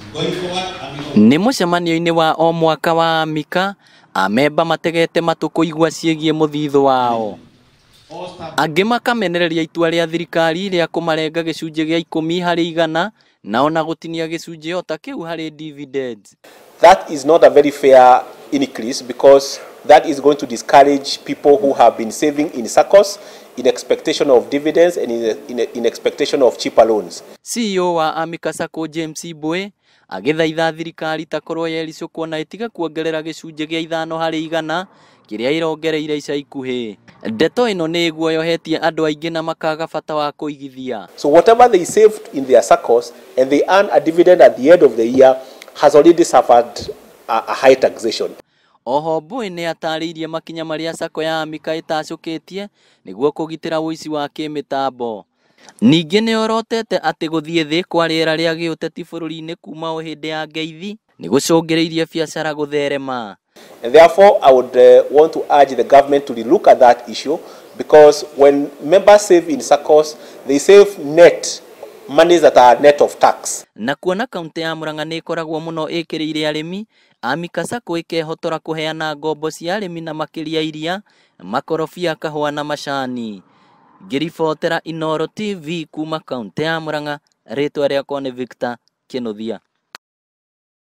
Nĩ mũcemanio-inĩ wa o mwaka wa Amika, amemba mategete matũ kũigua ciĩgiĩ mũthithũ wao. Angĩ makamenereria itua rĩa thirikari rĩa kũmarenga gĩcunjĩ gĩa 10% na ona gũtinia gĩcunjĩ o ta kĩu harĩ dividends. That is not a very fair increase because that is going to discourage people who have been saving in SACCOs in expectation of dividends and in expectation of cheaper loans. CEO wa Amika Sacco James Mbui agĩthaitha thirikari takorwo yericũkwo na ĩtige kuongerera gĩcunjĩ gĩa 5% kĩrĩa ĩrongereire ica ikuhĩ. Ndeto ĩno nĩ ĩguoyohetie andũ aingĩ na makaga bata wa kũigithia. So whatever they saved in their SACCOs and they earn a dividend at the end of the year has already suffered a high taxation. Oho Mbui nĩ atarĩirie makinya marĩa Sacco ya Amika ĩtacũkĩtie nĩguo kũgitĩra ũici wa kĩmĩtambo. Ningĩ nĩ orotete atĩ gũthiĩ thĩ kwa rĩera rĩa gĩũteti bũrũri-inĩ kuma o hĩndĩ ya ngeithi nĩ gũcũngĩrĩirie biacara gũtherema. And therefore, I would want to urge the government to relook at that issue, because when members save in SACCOs, they save net monies that are net of tax. Na kuona kaunti ya Murang'a nĩ ĩkoragwo mũno ĩkĩrĩire arĩmi, Amika Sacco ĩkehotora kũheana ngombo cia arĩmi na makĩria iria, makorobia, kahũa na macani. Ngĩribotera Inooro TV kuma kaunti ya Murang'a, rĩtwa rĩakwa nĩ Victor Kinuthia.